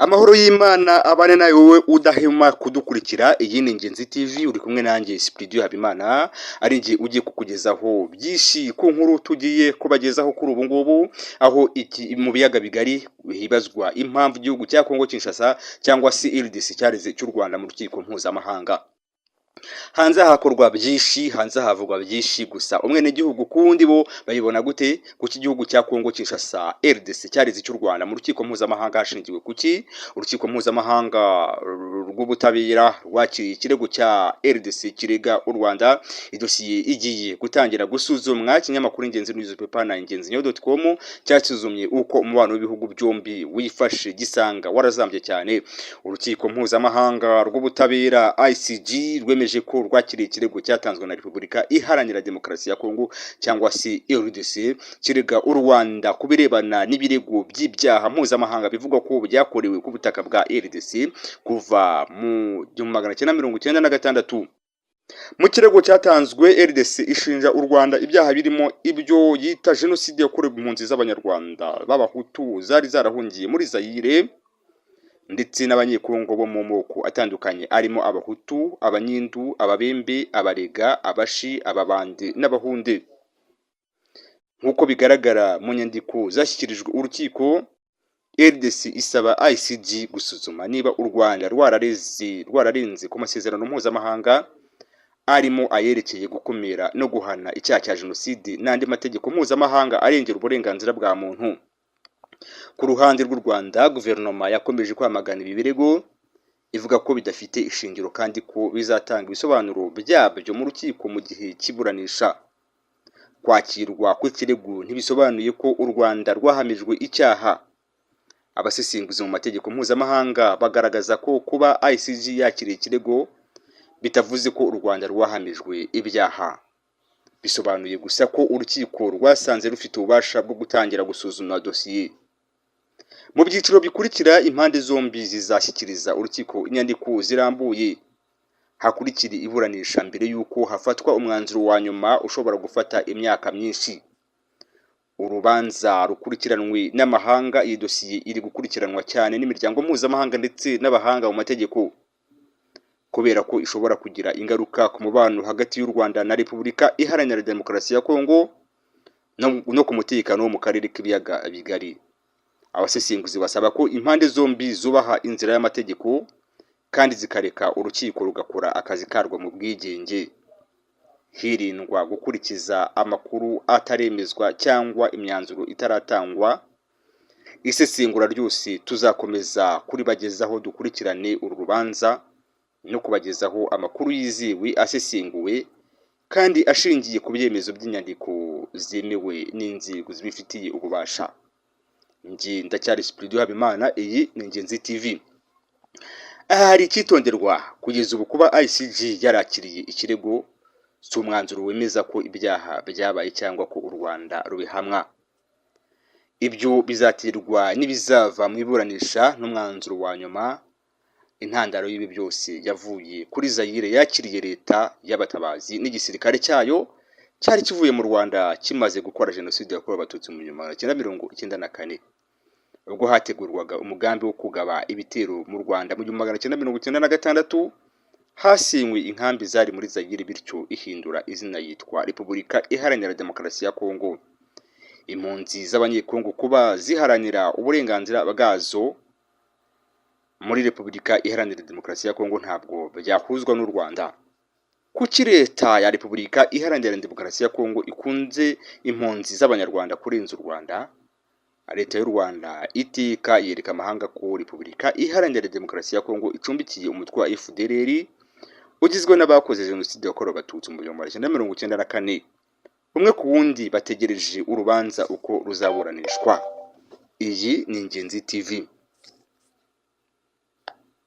Amahoro y'Imana abane nawe wowe udahema kudukurikira. Iyi ni Ingenzi TV, uri kumwe nanjye Spridio Habimana, ari njye ugiye kukugezaho byinshi ku nkuru tugiye kubagezaho kuri ubu ngubu, aho iki mu biyaga bigari hibazwa impamvu igihugu cya Kongo Kinshasa cyangwa se RDC cyareze cy'u Rwanda mu rukiko mpuzamahanga. Hanze hakorwa byinshi, hanze havugwa byinshi, gusa umwenegihugu kuwundi bo bayibona gute? Kuki igihugu cya Kongo Kinshasa, RDC, cyareze cy'u Rwanda mu rukiko mpuzamahanga? Hashingiwe kuki? Urukiko mpuzamahanga rw'ubutabera rwakiriye ikirego cya RDC kirega u Rwanda. Idosiye igiye gutangira gusuzumwa. Ikinyamakuru Ingenzi Newspaper na ingenzi.com cyasuzumye uko umubano w'ibihugu byombi wifashe, gisanga warazambye cyane. Urukiko mpuzamahanga rw'ubutabera, ICJ, rwemeje ko rwakiriye ikirego cyatanzwe na Repubulika Iharanira Demokarasi ya Kongo cyangwa se RDC, kirega u Rwanda ku birebana n'ibirego by'ibyaha mpuzamahanga bivugwa ko byakorewe ku butaka bwa RDC kuva mu 1996. Mu kirego cyatanzwe, RDC ishinja u Rwanda ibyaha birimo ibyo yita jenoside yakorewe impunzi z'Abanyarwanda b'Abahutu zari zarahungiye muri Zaire, ndetse n'Abanyekongo bo mu moko atandukanye arimo Abahutu, Abanyindu, Ababembe, Abarega, Abashi, Ababande n'Abahunde. Nk'uko bigaragara mu nyandiko zashyikirijwe urukiko, RDC isaba ICJ gusuzuma niba u Rwanda rwararenze ku masezerano mpuzamahanga arimo ayerekeye gukumira no guhana icyaha cya jenoside n'andi mategeko mpuzamahanga arengera uburenganzira bwa muntu. Ku ruhande rw'u Rwanda, guverinoma yakomeje kwamagana ibi birego, ivuga ko bidafite ishingiro kandi ko bizatanga ibisobanuro byabyo mu rukiko mu gihe cy'iburanisha. Kwakirwa kw'ikirego ntibisobanuye ko u Rwanda rwahamijwe icyaha. Abasesenguzi mu mategeko mpuzamahanga bagaragaza ko kuba ICJ yakiriye ikirego bitavuze ko u Rwanda rwahamijwe ibyaha. Bisobanuye gusa ko urukiko rwasanze rufite ububasha bwo gutangira gusuzuma dosiye. Mu byiciro bikurikira, impande zombi zizashyikiriza urukiko inyandiko zirambuye, hakurikira iburanisha mbere y'uko hafatwa umwanzuro wa nyuma ushobora gufata imyaka myinshi. Urubanza rukurikiranwe n'amahanga. Iyi dosiye iri gukurikiranwa cyane n'imiryango mpuzamahanga ndetse n'abahanga mu mategeko, kubera ko ishobora kugira ingaruka ku mubano hagati y'u Rwanda na Repubulika Iharanira Demokarasi ya Kongo no ku mutekano wo mu karere k'Ibiyaga Bigari. Abasesenguzi basaba ko impande zombi zubaha inzira y'amategeko kandi zikareka urukiko rugakora akazi karwo mu bwigenge, hirindwa gukurikiza amakuru ataremezwa cyangwa imyanzuro itaratangwa. Isesengura ryose tuzakomeza kuribagezaho, dukurikirane uru rubanza no kubagezaho amakuru yizewe, asesenguwe kandi ashingiye ku byemezo by'inyandiko zemewe n'inzego zibifitiye ububasha. Njye ndacyari Spridio Habimana, iyi ni Ingenzi TV. Aha hari icyitonderwa: kugeza ubu, kuba ICJ yarakiriye ikirego si umwanzuro wemeza ko ibyaha byabaye cyangwa ko u Rwanda rubihamwa. Ibyo bizaterwa n'ibizava mu iburanisha n'umwanzuro wa nyuma. Intandaro y'ibi byose yavuye kuri Zayire yakiriye leta y'abatabazi n'igisirikare cyayo cyari kivuye mu Rwanda kimaze gukora jenoside yakorewe Abatutsi mu 1994. Ubwo hategurwaga umugambi wo kugaba ibitero mu Rwanda mu 1996, hasinywe inkambi zari muri Zayire, bityo ihindura izina yitwa Repubulika Iharanira Demokarasi ya Kongo. Impunzi z'Abanyekongo kuba ziharanira uburenganzira bwazo muri Repubulika Iharanira Demokarasi ya Kongo ntabwo byahuzwa n'u Rwanda. Kuki leta ya Repubulika Iharanira Demokarasi ya Kongo ikunze impunzi z'Abanyarwanda kurenza u Rwanda? Leta y'u Rwanda iteka yereka amahanga ko Repubulika Iharanira Demokarasi ya Kongo icumbikiye umutwe wa FDLR ugizwe n'abakoze jenoside yakorewe Abatutsi mu 1994. Umwe ku wundi bategereje urubanza uko ruzaburanishwa. Iyi ni Ingenzi TV.